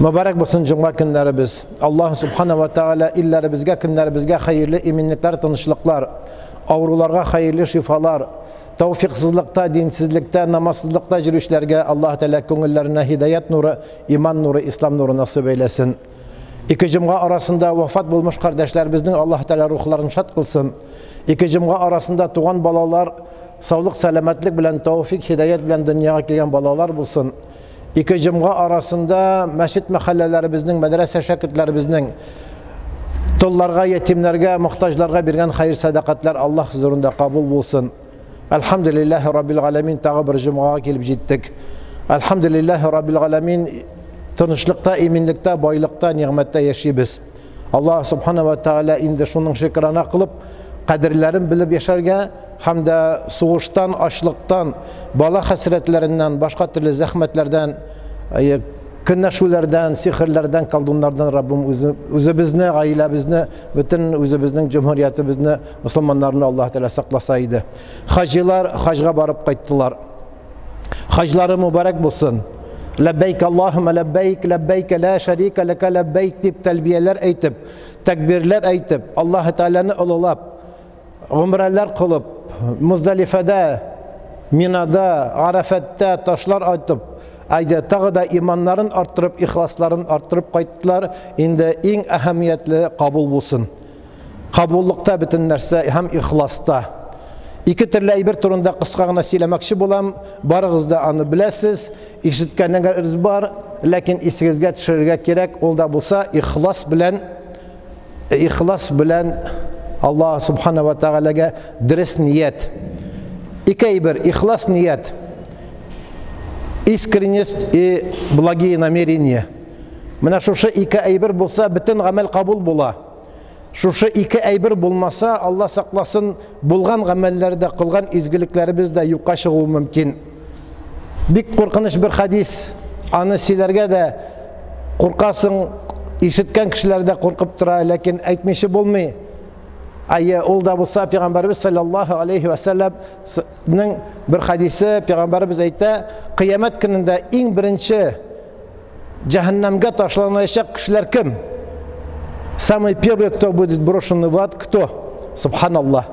Мөбарәк булсын җомга көннәребез. Аллаһ субхана ва тааля илләребезгә, көннәребезгә хәерле иминлекләр, тынычлыклар, авыруларга хәерле шифалар, тәүфиксызлыкта, динсезлектә, намазсызлыкта йөрүчеләргә Аллаһ Тәгалә күңелләренә һидаят нуры, иман нуры, ислам нуры насыйп әйләсен. Ике җомга арасында вафат булмыш кардәшләребезнең Аллаһ Тәгалә рухларын шат кылсын. Ике җомга арасында туган балалар саулык, сәламәтлек белән, тәүфик, һидаят белән дөньяга килгән балалар булсын. Ике җомга арасында мәчет мәхәлләләребезнең, мәдрәсә шәкертләребезнең толларга, ятимнәргә, мохтаҗларга биргән хәер сәдакатлар Аллаһ хозурында кабул булсын. Әлхәмдүлилләһи раббил галәмин, тагы бер җомгага килеп җиттек. Әлхәмдүлилләһи раббил галәмин, тынычлыкта, иминлектә, байлыкта, нигъмәттә яшибез. Аллаһ субхана ва тааля инде шуның шөкрана кылып, кадерләрен белеп яшәргә һәм дә сугыштан, ачлыктан, бала хәсрәтләреннән, башка төрле зәхмәтләрдән, көнләшүләрдән, сихерләрдән, колдуннардан Раббым үзебезне, гаиләбезне, бөтен үзебезнең җөмһүриятебезне, мусламаннарны Аллаһ Тәгалә сакласа иде. Хаҗилар хаҗга барып кайттылар. Хаҗлары мөбарәк булсын. Ләббәйк Аллаһумма ләббәйк, ләббәйк ла шәрика ләкә ләббәйк дип тәлбияләр әйтеп, тәкбирләр әйтеп, Аллаһ Тәгаләне олылап, гомрәләр кылып, Муздалифәдә, Минада, Арафәттә ташлар атып, әйдә тагы да иманнарын арттырып, ихласларын арттырып кайттылар. Инде иң әһәмиятле кабул булсын. Кабуллыкта бөтен нәрсә һәм ихласта. Ике төрле әйбер турында кыска гына сөйләмәкче булам. Барыгыз да аны беләсез, ишеткәнегез бар, ләкин исегезгә төшерергә кирәк, ул да булса ихлас белән ихлас белән Аллаһ субхана ва таалагә дөрес ният. Ике әйбер, ихлас ният. Искренность и благие намерения. Менә шушы ике әйбер булса, бөтен гамәл кабул була. Шушы ике әйбер булмаса, Алла сакласын, булган гамәлләрдә, кылган изгелекләребез дә юкка чыгуы мөмкин. Бик куркыныч бер хадис. Аны сөйләргә дә куркасың, ишеткән кешеләр дә куркып тора, ләкин әйтмичә булмый. Әйе, ул да булса Пәйгамбәребез саллаллаһу алейхи ва салламның бер хадисе, Пәйгамбәребез әйтә, кыямәт көнендә иң беренче җәһәннәмгә ташланачак кешеләр кем? Самый первый, кто будет брошен в ад, кто? Субханаллах.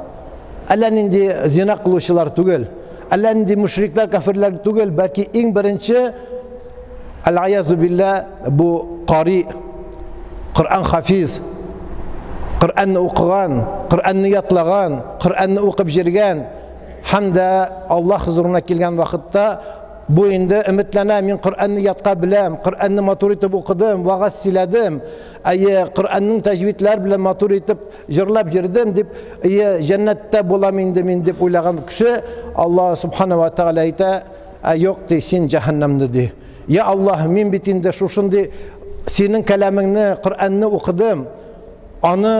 Әллә нинди зина кылучылар түгел, әллә нинди мушриклар, кафирләр түгел, бәлки иң беренче аль-аязу билла бу кари, Коръән хафиз, Коръәнне укыган, Коръәнне ятлаган, Коръәнне укып җиргән һәм дә Аллаһ хозурына килгән вакытта бу инде өметләнә, мин Коръәнне ятка беләм, Коръәнне матур итеп укыдым, вагаз сөйләдем, әйе, Коръәннең тәҗвидләр белән матур итеп җырлап йөрдем дип, әйе, җәннәттә булам инде мин дип уйлаган кеше, Аллаһ субхана ва тааля әйтә, ә юк ди, син җәһәннәмдә ди. Я Аллаһ, мин бит инде шушындый синең кәламеңне, Коръәнне укыдым, аны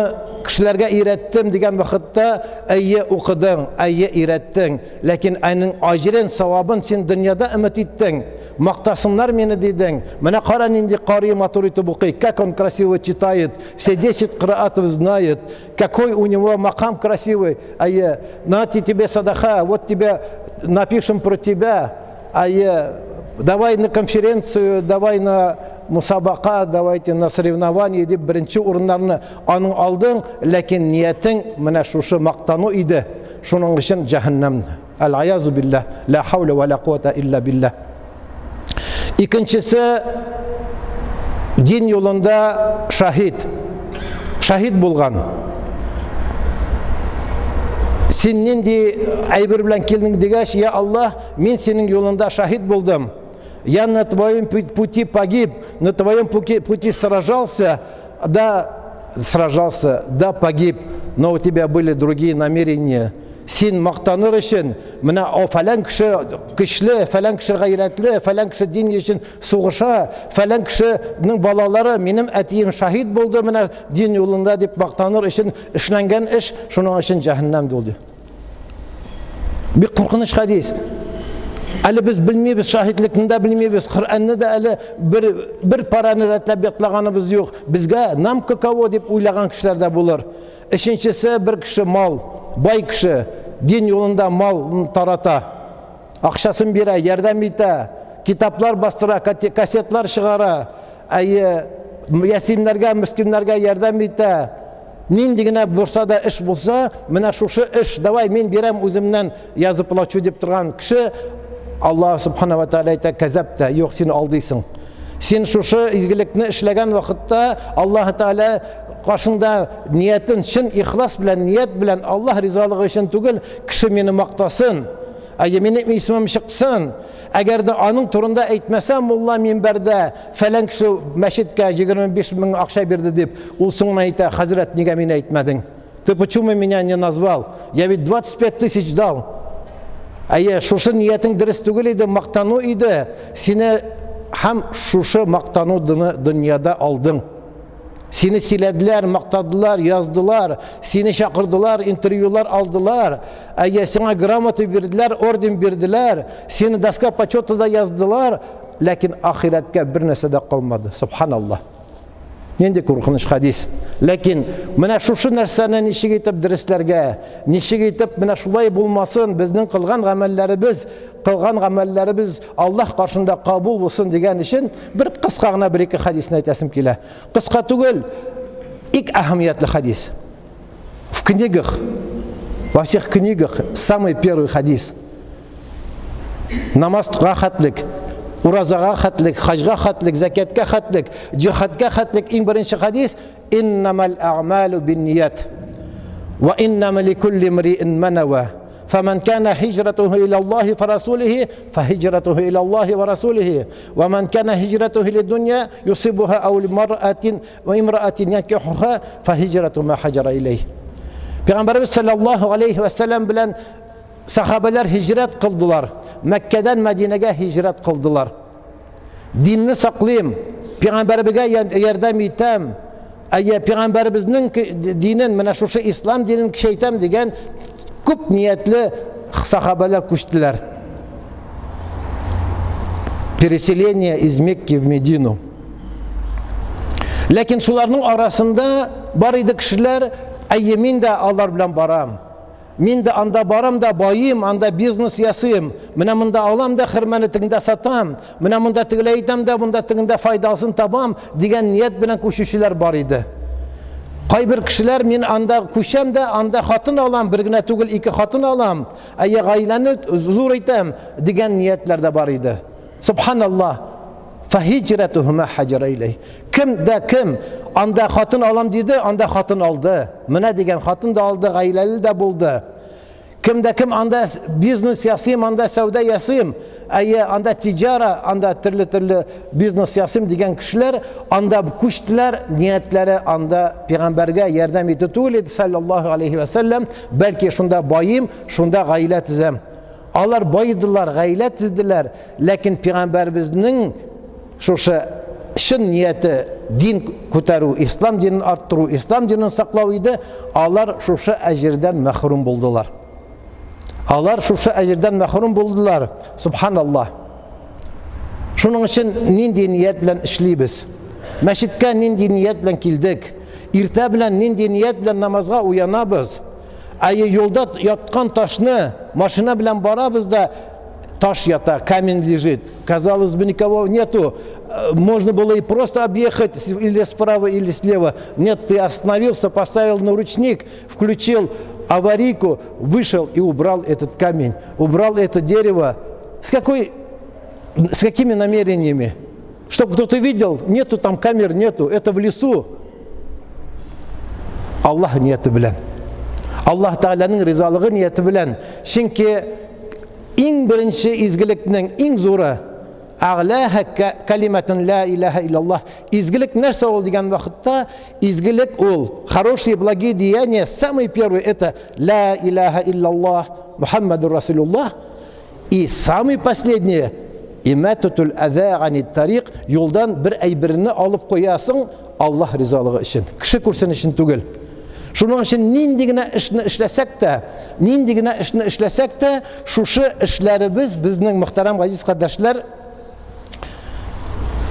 кешеләргә өйрәттем дигән вакытта, әйе укыдың, әйе өйрәттең, ләкин аның аҗрен, савабын син дөньяда өмет иттең. Мактасыннар мине дидең. Менә кара нинди кари матур итеп укый, как он красиво читает, все 10 кыраатов знает, какой у него макам красивый. Әйе, нате тебе садаха, вот тебе напишем про тебя. Әйе, давай на конференцию, давай на мусабака, давайте на соревнование дип беренче урыннарны аның алдың, ләкин ниятең менә шушы мактану иде. Шуның өчен җәһәннәм. Әл-аязу биллаһ, ла хауля ва ла куата илля биллаһ. Икенчесе дин юлында шаһид. Шаһид булган. Син нинди әйбер белән килдең дигәч, я Аллаһ, мин синең юлында шаһид булдым. Я на твоем пути погиб, на твоем пути сражался, да, сражался, да, погиб, но у тебя были другие намерения. Син мактаныр өчен, менә о фәлән кеше көчле, фәлән кеше гайрәтле, фәлән кеше дин өчен сугыша, фәлән кешенең балалары, минем әтием шаһит булды менә дин юлында дип мактаныр өчен эшләнгән эш, шуның өчен җәһәннәм булды. Бик куркыныч хадис. Әле без белмибез, шаһитлекне дә белмибез, Коръәнне дә әле бер параны рәтләп ятлаганыбыз юк. Безгә нам каково дип уйлаган кешеләр дә булыр. Өченчесе бер кеше мал, бай кеше, дин юлында мал тарата. Акчасын бирә, ярдәм итә, китаплар бастыра, кассетлар чыгара. әйе, ятимнәргә, мескиннәргә ярдәм итә. Нинди генә булса да эш булса, менә шушы эш, давай мин бирәм үземнән, я заплачу дип торган кеше, Аллаһ субхана ва тааля әйтә, кәзәптә, юк, син алдыйсың. Син шушы изгелекне эшләгән вакытта Аллаһ Тааля каршында ниятен чын ихлас белән, ният белән Аллаһ ризалыгы өчен түгел, кеше мине мактасын, әйе, минем исемем чыксын. Әгәр дә аның турында әйтмәсә мулла минбәрдә, фәлән кеше мәчеткә 25 мең акча бирде дип, ул соңыннан әйтә, хәзрәт, нигә мине әйтмәдең? Ты почему меня не назвал? Я ведь 25 тысяч дал. Әйе, шушы ниятең дөрес түгел иде, мактану иде. Сине һәм шушы мактануны дөньяда алдың. Сине сөйләделәр, мактадылар, яздылар, сине чакырдылар, интервьюлар алдылар. Әйе, сиңа грамота бирделәр, орден бирделәр, сине доска почета да яздылар, ләкин ахирәткә бер нәрсә дә калмады. Субханаллаһ. Нинди куркыныч хадис. Ләкин менә шушы нәрсәне ничек итеп дөресләргә, ничек итеп менә шулай булмасын, безнең кылган гамәлләребез, кылган гамәлләребез Аллаһ каршында кабул булсын дигән өчен бер кыска гына бер ике хадисне әйтәсем килә. Кыска түгел, бик әһәмиятле хадис. В книгах, во всех книгах самый первый хадис. Намазга хәтлек, уразага хәтлек, хаҗга хәтлек, зәкятка хәтлек, җиһадка хәтлек иң беренче хадис иннамал әгъмалу бинният ва иннама ликулли имриин ма нава. فمن كان هجرته إلى الله فرسوله فهجرته إلى الله ورسوله ومن كان هجرته للدنيا يصيبها أو لمرأة وامرأة ينكحها فهجرته ما هجر إليه. Пәйгамбәребез саллаллаһу алейхи ва сәлләм белән сахабалар һиҗрәт кылдылар. Мәккәдән Мәдинәгә һиҗрәт кылдылар. Динне саклыйм, пәйгамбәребезгә ярдәм итәм. Әйе, пәйгамбәребезнең динен, менә шушы ислам динен көчәйтәм дигән күп ниятле сахабалар күчтеләр. Переселение из Мекки в Медину. Ләкин шуларның арасында бар иде кешеләр, әйе, мин дә алар белән барам. Мин дә анда барам да байыйм, анда бизнес ясыйм. Менә монда алам да хөрмәне тегендә сатам. Менә монда тегеләй итәм дә, монда тегендә файдасын табам дигән ният белән күчүчеләр бар иде. Кайбер кешеләр мин анда күчәм дә, анда хатын алам, бер генә түгел, ике хатын алам. Әйе, гаиләне зур итәм дигән ниятләр дә бар иде. Субханаллаһ. Фахиҗрәтүһу ма хаҗара иләй. Кем дә кем анда хатын алам диде, анда хатын алды. Менә дигән хатын да алды, гаиләле дә булды. Кем дә кем анда бизнес ясыйм, анда сәүдә ясыйм, әйе, анда тиҗара, анда төрле-төрле бизнес ясыйм дигән кешеләр анда күчтеләр, ниятләре анда пәйгамбәргә ярдәм итү түгел иде, саллаллаһу алейхи ва сәлләм, бәлки шунда байыйм, шунда гаилә төзәм. Алар байыдылар, гаилә төзделәр, ләкин пәйгамбәребезнең шушы чын нияте дин күтәрү, ислам динен арттыру, ислам динен саклау иде, алар шушы әҗердән мәхрүм булдылар. Алар шушы әҗердән мәхрүм булдылар. Субханаллаһ. Шуның өчен нинди ният белән эшлибез? Мәчеткә нинди ният белән килдек? Иртә белән нинди ният белән намазга уянабыз? Әйе, юлда яткан ташны машина белән барабыз да, таш ята, камень лежит. Казалось бы, никого нету. Можно было и просто объехать или справа, или слева. Нет, ты остановился, поставил на ручник, включил аварийку, вышел и убрал этот камень, убрал это дерево. С какими намерениями? Чтоб кто-то видел, нету там камер, нету, это в лесу. Аллаһ нияте белән. Аллаһ Тәгаләнең ризалыгы нияте белән. Чөнки иң беренче изгелекнең иң зуры әгъләһә калиматун ла илаһа иллаллаһ. Изгелек нәрсә ул дигән вакытта, изгелек ул хорошие благие деяния, самый первый это ла илаһа иллаллаһ Мухаммадур Расулуллаһ, и самый последний имататул аза ани тарик, юлдан бер әйберне алып куясың Аллаһ ризалыгы өчен, кеше күрсен өчен түгел. Шуның өчен нинди генә эшне эшләсәк тә, нинди генә эшне эшләсәк тә, шушы эшләребез безнең мөхтәрәм газиз кардәшләр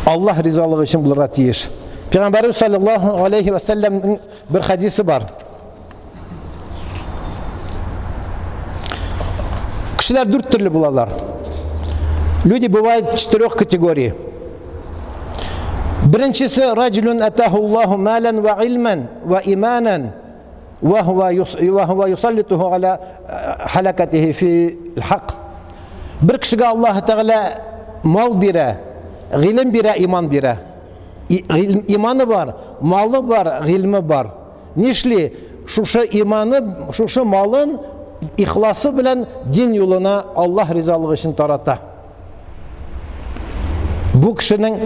Аллаһ ризалыгы өчен булырга тиеш. Пәйгамбәребез саллаллаһу алейхи ва сәлләмнең бер хадисе бар. Кешеләр дүрт төрле булалар. Люди бывают четырех категорий. Беренчесе раҗулун атахуллаху малан ва илман ва иманан ва хува юсаллитуһу аля халакатихи фи хак. Бер кешегә Аллаһ Тәгалә мал бирә, гыйлем бирә, иман бирә. Иманы бар, малы бар, гыйльме бар. Нишли? Шушы иманы, шушы малын ихласы белән дин юлына Аллаһ ризалыгы өчен тарата. Бу кешенең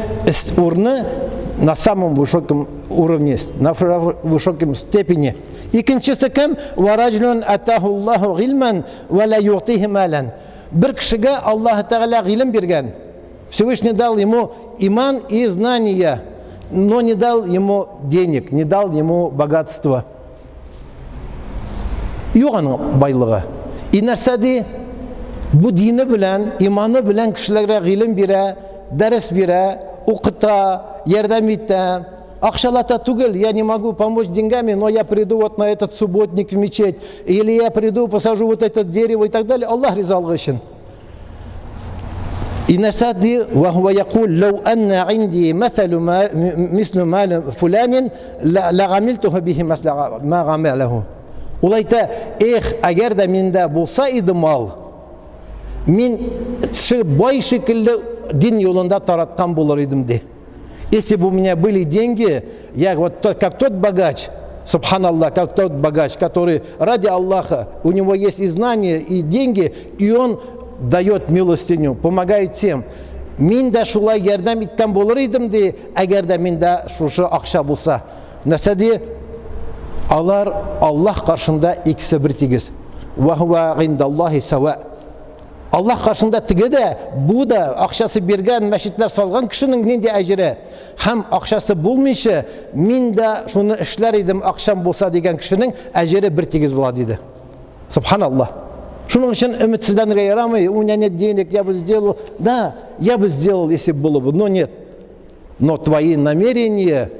урны на самом высоком уровне, на высоком степени. Икенчесе кем? Ва раҗулун атахуллаху гыйльман ва ла югтихи малан. Бер кешегә Аллаһ Тәгалә гыйлем биргән. Всевышний дал ему иман и знания, но не дал ему денег, не дал ему богатства. Юк аның байлыгы. И нәрсә ди? Бу дине белән, иманы белән кешеләргә гыйлем бирә, дәрес бирә, укыта, ярдәм итә. Акчалата түгел, я не могу помочь деньгами, но я приду вот на этот субботник в мечеть, или я приду, посажу вот это дерево и так далее. Аллаһ ризалыгы өчен. И нәрсә ди? Ва хува якул, лау анна инди мәсәлу ма мислу ма фуланин ла гамилтуху бихи масла ма гамалаху. Ул әйтә, эх, әгәр дә миндә булса иде мал, мин бай шикелле дин юлында тараткан булыр идем ди. Если бы у меня были деньги, я вот как тот богач, субханаллах, как тот богач, который ради Аллаха, у него есть и знания, и деньги, и он дает милостыню, помогает всем. Мин дә шулай ярдәм иткән булыр идем ди, әгәр дә миндә шушы акча булса. Нәрсә ди? Алар Аллаһ каршында икесе бер тигез. Ва хува индаллахи сава. Аллаһ каршында теге дә, бу да акчасы биргән, мәчетләр салган кешенең нинди әҗере һәм акчасы булмыйча, мин дә шуны эшләр идем, акчам булса дигән кешенең әҗере бер тигез була диде. Субханаллах. Шуның өчен өметсезләнергә ярамый. У меня нет денег, я бы сделал. Да, я бы сделал, если бы было бы, но нет. Но твои намерения,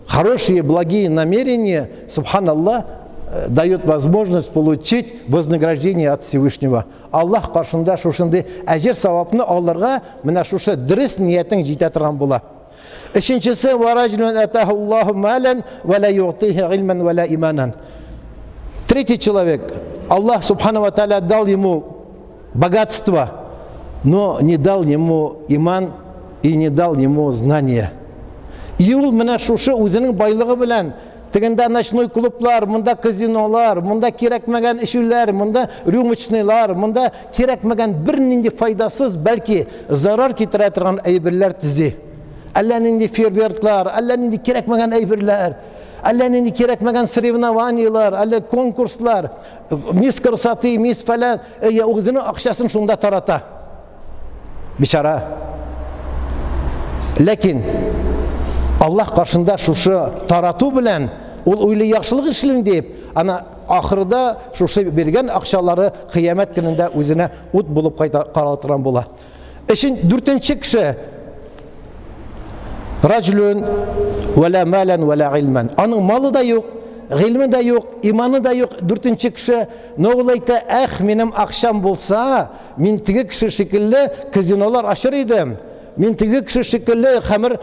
хорошие, благие намерения, субханаллах, дают возможность получить вознаграждение от Всевышнего. Аллаһ каршында шушындый әҗер савапны алырга менә шушы дөрес ниятең җитә торган була. Өченчесе, ва раҗулун атахуллаху малан ва ла югтихи гыйльман ва ла иманан. Третий человек, Аллах субхану ва тааля дал ему богатство, но не дал ему иман и не дал ему знания. И ул менә шушы үзенең байлыгы белән тегендә ночной клублар, монда казинолар, монда кирәкмәгән эчүләр, монда рюмочныйлар, монда кирәкмәгән бернинди файдасыз, бәлки зарар китерә торган әйберләр төзи. Әллә нинди фейерверклар, әллә нинди кирәкмәгән әйберләр, әллә нинди кирәкмәгән соревнованиялар, әллә конкурслар, мисс красоты, мисс фәлән, үзенең акчасын шунда тарата. Бичара. Ләкин Аллаһ каршында шушы тарату белән ул уйлый яхшылык эшлим дип, ана ахырда шушы биргән акчалары кыямәт көнендә үзенә ут булып кайта кара торган була. Өчен дүртенче кеше раҗулун ва ла малан ва ла илман. Аның малы да юк, гыйльме дә юк, иманы да юк. Дүртенче кеше, но ул әйтә, эх, минем акчам булса, мин теге кеше шикелле казинолар ачыр идем. Мин теге кеше шикелле хәмер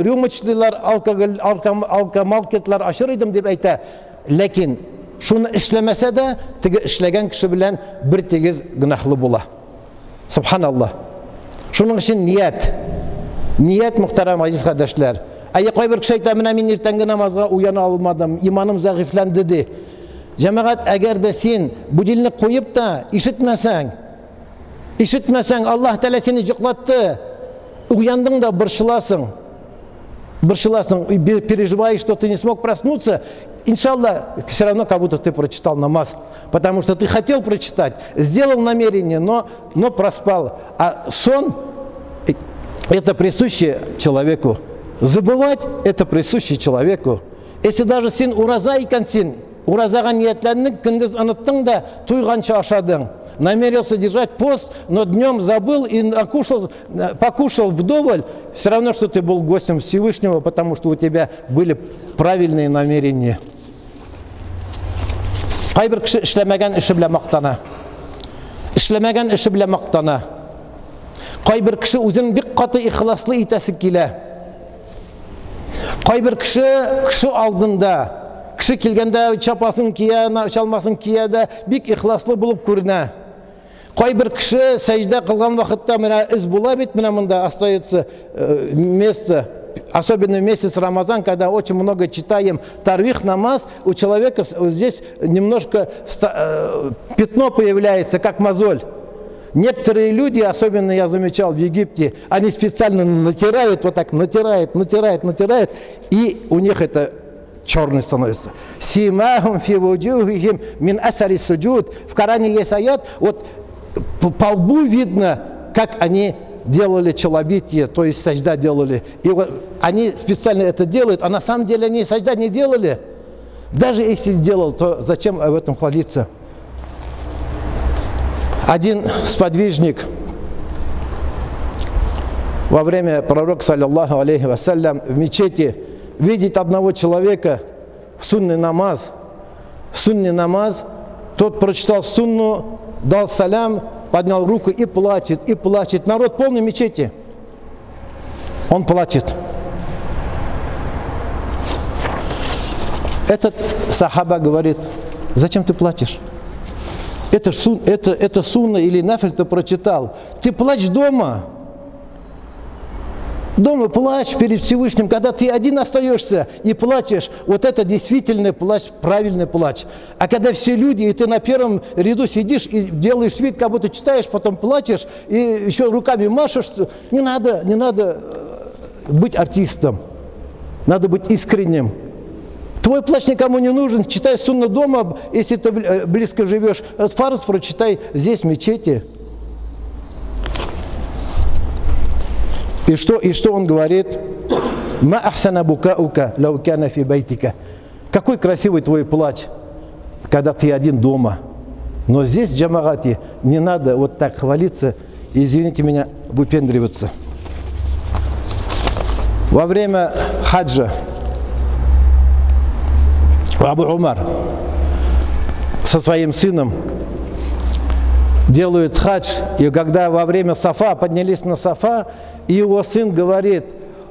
рюмочныйлар, алкоголь, алкомаркетлар ачыр идем дип әйтә. Ләкин шуны эшләмәсә дә, теге эшләгән кеше белән бер тигез гөнаһлы була. Субханаллах. Шуның өчен ният. Ният, мөхтәрәм газиз кардәшләр. Әйе, кайбер кеше әйтә, менә мин иртәнге намазга уяна алмадым, иманым зәгыйфьләнде ди. Җәмәгать, әгәр дә син будильник куеп та ишетмәсәң, ишетмәсәң, Аллаһ Тәгалә сине йоклатты. Уяндың да борчыласың. Борчыласың, переживаешь, что ты не смог проснуться. Иншаллах, все равно как будто ты прочитал намаз, потому что ты хотел прочитать, сделал намерение, но проспал. А сон это присуще человеку. Забывать это присуще человеку. Если даже син ураза икән син, уразага ниятләндең, көндез оныттың да туйганчы ашадың. Намерился держать пост, но днем забыл и покушал вдоволь, все равно, что ты был гостем Всевышнего, потому что у тебя были правильные намерения. Кайбер кеше эшләмәгән эше белән мактана. Эшләмәгән эше белән мактана. Кайбер кеше үзен бик каты ихласлы итәсе килә. Кайбер кеше кеше алдында, кеше килгәндә чапасын кия, чалмасын кия дә бик ихласлы булып күренә. Кайбер кеше сәҗдә кылган вакытта менә эз була бит, менә монда остается место, особенно месяц Рамазан, когда очень много читаем тарвих намаз, у человека здесь немножко пятно появляется, как мозоль. Некоторые люди, особенно я замечал в Египте, они специально натирают, вот так натирают, натирают, натирают, и у них это черный становится. Симахум фи вуджухихим мин асари суджуд. В Коране есть аят, вот по лбу видно, как они делали челобитие, то есть сажда делали. И вот они специально это делают, а на самом деле они сажда не делали. Даже если делал, то зачем об этом хвалиться? Один сподвижник во время пророка, саллаллаху алейхи вассалям, в мечети видит одного человека в сунный намаз. В сунный намаз, тот прочитал сунну, дал салям, поднял руку и плачет, и плачет. Народ полный мечети. Он плачет. Этот сахаба говорит: зачем ты плачешь? Это, это сунна или нафиль ты прочитал. Ты плачь дома. Дома плачь перед Всевышним, когда ты один остаешься и плачешь. Вот это действительный плач, правильный плач. А когда все люди, и ты на первом ряду сидишь и делаешь вид, как будто читаешь, потом плачешь, и еще руками машешь. Не надо, не надо быть артистом. Надо быть искренним. Твой плач никому не нужен. Читай сунну дома, если ты близко живешь. Фарз прочитай здесь, в мечети. И что он говорит? «Ма ахсана букаука лау кана фи байтика». Какой красивый твой плач, когда ты один дома. Но здесь, в джамагате, не надо вот так хвалиться, извините меня, выпендриваться. Во время хаджа Абу Умар со своим сыном делают хадж, и когда во время сафа поднялись на сафа, и его сын говорит: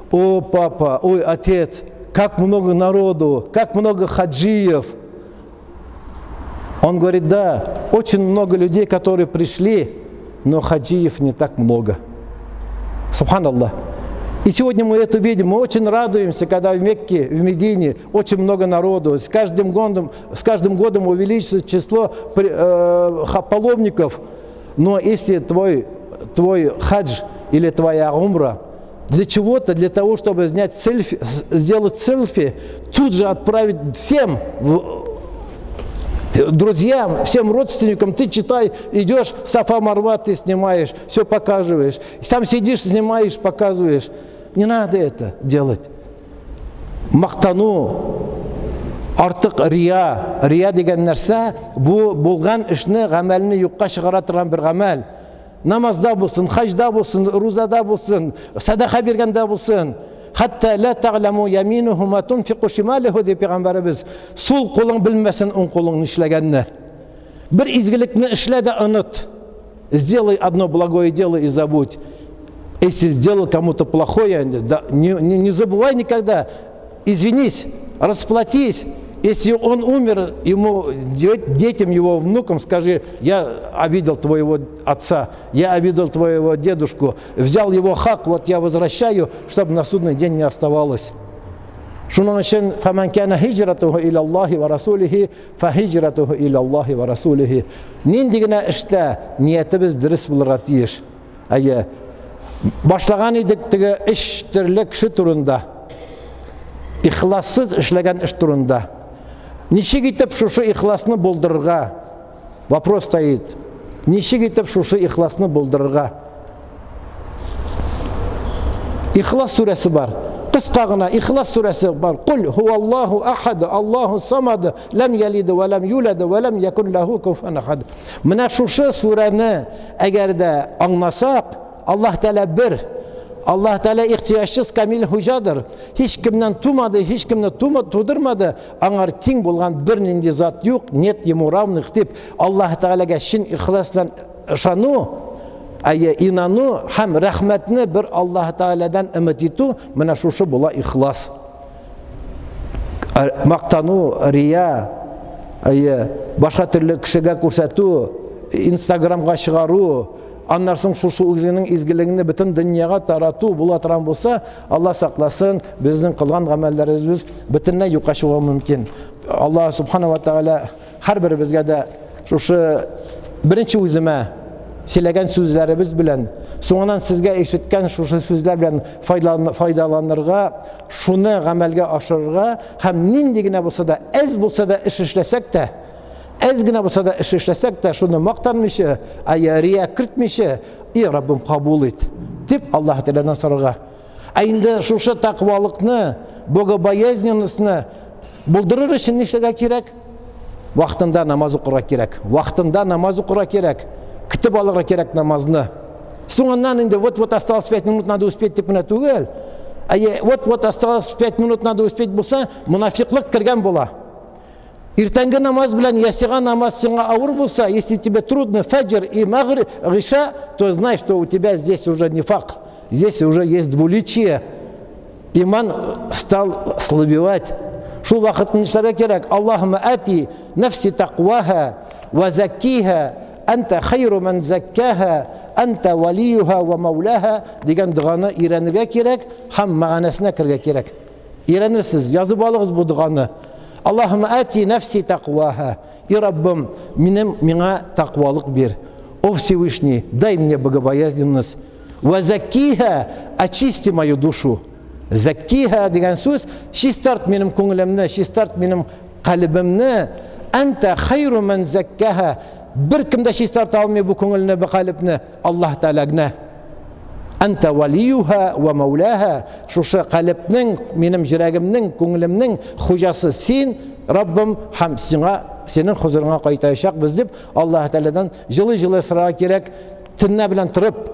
о, папа, ой, отец, как много народу, как много хаджиев. Он говорит: да, очень много людей, которые пришли, но хаджиев не так много. Субханаллах. И сегодня мы это видим, мы очень радуемся, когда в Мекке, в Медине очень много народу. С каждым годом увеличивается число паломников. Но если твой хадж или твоя умра для чего-то, для того, чтобы снять селфи, сделать селфи, тут же отправить всем друзьям, всем родственникам, ты читай, идешь, Сафа Марва ты снимаешь, все показываешь, сам сидишь, снимаешь, показываешь. Не надо это делать. Мактану, артык рия, рия дигән нәрсә, бу булган эшне, гамәлне юкка чыгара торган бер гамәл. Намазда булсын, хаҗда булсын, рузада булсын, садака биргәндә булсын. Хәтта ла тәгъләму яминуху ма тунфику шималуху дип пәйгамбәребез, сул кулың белмәсен уң кулың нишләгәнне. Бер изгелекне эшлә дә оныт. Сделай одно благое дело и забудь. Если сделал кому-то плохое, да, не забывай никогда. Извинись, расплатись. Если он умер, ему, детям, его внукам скажи: я обидел твоего отца, я обидел твоего дедушку, взял его хак, вот я возвращаю, чтобы на судный день не оставалось. Шуның өчен фаман кана хиҗратуху иля Аллахи ва расулихи, фахиҗратуху иля Аллахи ва расулихи. Нинди генә эштә ниятебез дөрес булырга тиеш. Әйе, башлаган идек теге эш төрле кеше турында, ихлассыз эшләгән эш турында. Ничек итеп шушы ихласны булдырырга? Вопрос стоит. Ничек итеп шушы ихласны булдырырга? Ихлас сүрәсе бар. Кыска гына Ихлас сүрәсе бар. Кул хуаллаху ахад, Аллаху самад, лам ялид ва лам юлад ва лам якун лаху куфуан ахад. Менә шушы сүрәне әгәр дә аңласак, Аллаһ Тәгалә бер, Аллаһ Тәгалә ихтыяҗсыз камил хуҗадыр. Һич кемнән тумады, һич кемне тудырмады, аңар тиң булган бер нинди зат юк, нет ему равных дип Аллаһ Тәгаләгә чын ихлас белән ышану, әйе, инану һәм рәхмәтне бер Аллаһ Тәгаләдән өмет итү, менә шушы була ихлас. Мактану, рия, әйе, башка төрле кешегә күрсәтү, Инстаграмга чыгару, аннан соң шушы үзеңнең изгелегеңне бөтен дөньяга тарату була торган булса, Алла сакласын, безнең кылган гамәлләребез бөтенләй юкка чыгуы мөмкин. Алла субхана ва тааля һәрберебезгә дә шушы беренче үземә сөйләгән сүзләребез белән, соңыннан сезгә ишеткән шушы сүзләр белән файдаланырга, шуны гамәлгә ашырырга һәм нинди генә булса да, әз булса да эш эшләсәк тә, әз генә булса да эш эшләсәк тә, шуны мактанмыйча, рия кертмичә, и Раббым, кабул ит, дип Аллаһ Тәгаләдән сорарга. Ә инде шушы тәкъвалыкны, богобоязненностьны булдырыр өчен нишләргә кирәк? Вакытында намаз укырга кирәк. Вакытында намаз укырга кирәк. Көтеп алырга кирәк намазны. Соңыннан инде вот-вот осталось 5 минут, надо успеть дип кенә түгел. Әйе, вот-вот осталось 5 минут, надо успеть булса, мунафиклык кергән була. Иртәнге намаз белән ясига намаз сиңа авыр булса, если тебе трудно фәҗр и магриб, гыйша, то знай, что у тебя здесь уже нифак, здесь уже есть двуличие. Иман стал слабевать. Шул вакыт нишләргә кирәк? Аллаһумма ати нафси тaqwaha ва заккиха анта хайру ман заккаха анта валиюха ва мауляха дигән доганы өйрәнергә кирәк һәм мәгънәсенә керергә кирәк. Өйрәнерсез, язып алыгыз бу доганы. Аллаһумма ати нафси тaqwaha. И Раббым, минем миңа тәкъвалык бир. О Всевышний, дай мне богобоязненность. Ва заккиха, очисти мою душу. Заккиха дигән сүз, чистарт минем күңелемне, чистарт минем калебемне. Анта хайру ман заккаха. Бер кем дә чистарта алмый бу күңелне, бу калебне, Аллаһ Тәгалә генә. Анта валиюха ва мауляха. Шушы калебнең, минем йөрәгемнең, күңелемнең хуҗасы син, Раббым, һәм сиңа, синең хозурыңа кайтачакбыз дип Аллаһ Тәгаләдән җылы-җылы сорарга кирәк. Төннә белән торып,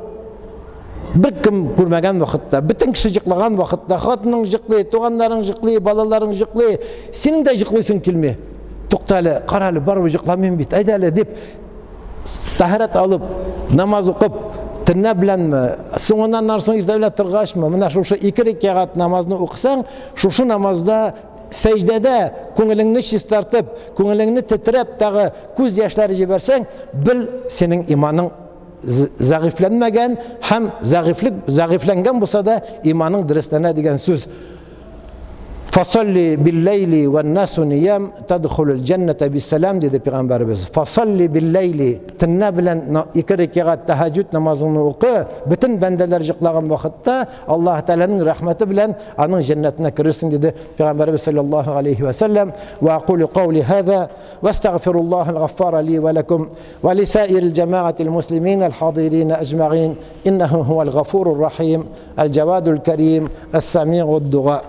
бер кем күрмәгән вакытта, бөтен кеше йоклаган вакытта, хатының йоклый, туганнарың йоклый, балаларың йоклый, синең дә йоклыйсың килми. Тукта әле, кара әле, барыбер йокламыйм бит, әйдә әле дип, тәһарәт алып, намаз укып, төннә беләнме, соңыннан соң иртә белән торгачмы, менә шушы ике рәкәгать намазны укысаң, шушы намазда сәҗдәдә күңелеңне чистартып, күңелеңне тетрәп тагы күз яшьләре җибәрсәң, бел, синең иманың зәгыйфьләнмәгән һәм зәгыйфьләнгән булса да иманың дөресләнә дигән сүз. Фасалли билләйли вән-насу ниям тадхулул җәннәтә биссәлам диде пәйгамбәребез. Фасалли билләйли, төннә белән ике рәкәгать тәһәҗҗүд намазыңны укы, бөтен бәндәләр йоклаган вакытта Аллаһ Тәгаләнең рәхмәте белән аның җәннәтенә керерсең диде пәйгамбәребез саллаллаһу алейхи ва саллям. Ва акулу каули хаза ва астагфируллаһал гаффара ли ва лакум ва лисаирил джамаатил муслимин аль-хадирин аҗмаин иннаху хуал гафурур рахим аль-джавадул карим ас-самиуд дуа.